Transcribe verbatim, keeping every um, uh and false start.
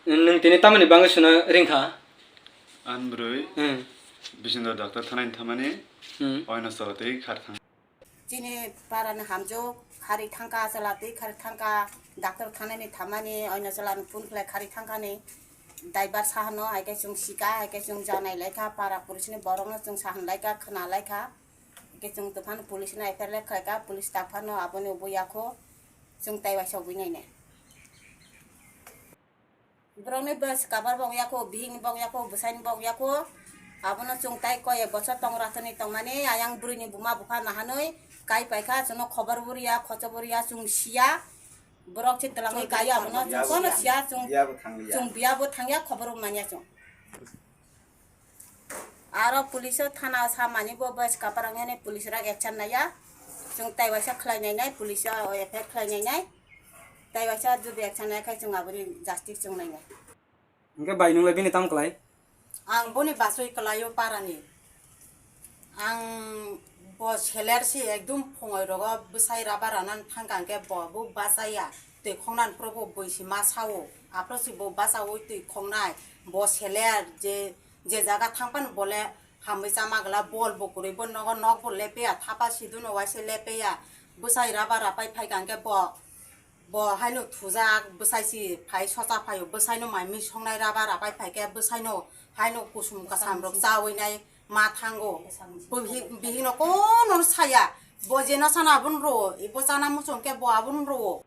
Nwng tini tamoni bagwi suna ringkha? An bwrwi Hmm. Bisingdo doctor thanai thamani Hmm. oino chwla twi khar thang. Chini parani hamjwk khari thangkha, chwla twi khari thangkha, doctor thanani thamani oino chwlani phone khlai khari thangkhani. Daibar sahano hai khe chwng sika, hai khe chwng janai laikha, para pulisni borokno chwng sahan laikha, khna laikha. Hai khe chwng tongphano pulisno F I R le khlaikha, pulis tak phano aboni ubo yakho chwng tai waisa ubui nainai. Borokni bwswk kabar bok yakho, bihikni bok yakho, bwsaini bok yakho. Abono chwng tai koi ek bochor tong rathani tongmani, ayang bwrwini buma bupha nahanwi kai paikha, chwngno khobor bo riya, khochop bo riya, chwng siya. Borok se twlangwi kai abono chwng kono siya, chwng, chwng biya bo thangya, khobor bo manya chwng. Aro police o thana o samani bo bwswk kaprang yani police rok action naiya. Chwng tai waisa khlai nainai, police o F I R khlai nainai. Tai waisa jodi action nai khai chwng aboni justice chwng nainai. Hwnkhe bai nwng lai bini tamo kwlai? Ang boni bachoi kwlaio parani. Ang bo seler si ekdum phongoi rogo bwsai raba rana thangkha hwnkhe bo bo bachaya twi khongnan pro bo bwisi ma sao. Aphro si bo bachaui twi khongnai. Bo seler je, je jaga thangphano bole hamwi chama gla bol bo kwrwi bo nogo nok bo lepeya thapa siduno waise lepeya. Bwsai raba rapai phaikha hwnkhe bo, bo haino thujak bwsai si phai socha phaio bwsaino mai mui songnai raba rapai phaikhe bwsaino haino kusum kasam rok chawi nai ma thango. Bo bihi-, bihikno kono saya bo jeno sana aboni ro bo chana muchung khe bo aboni ro.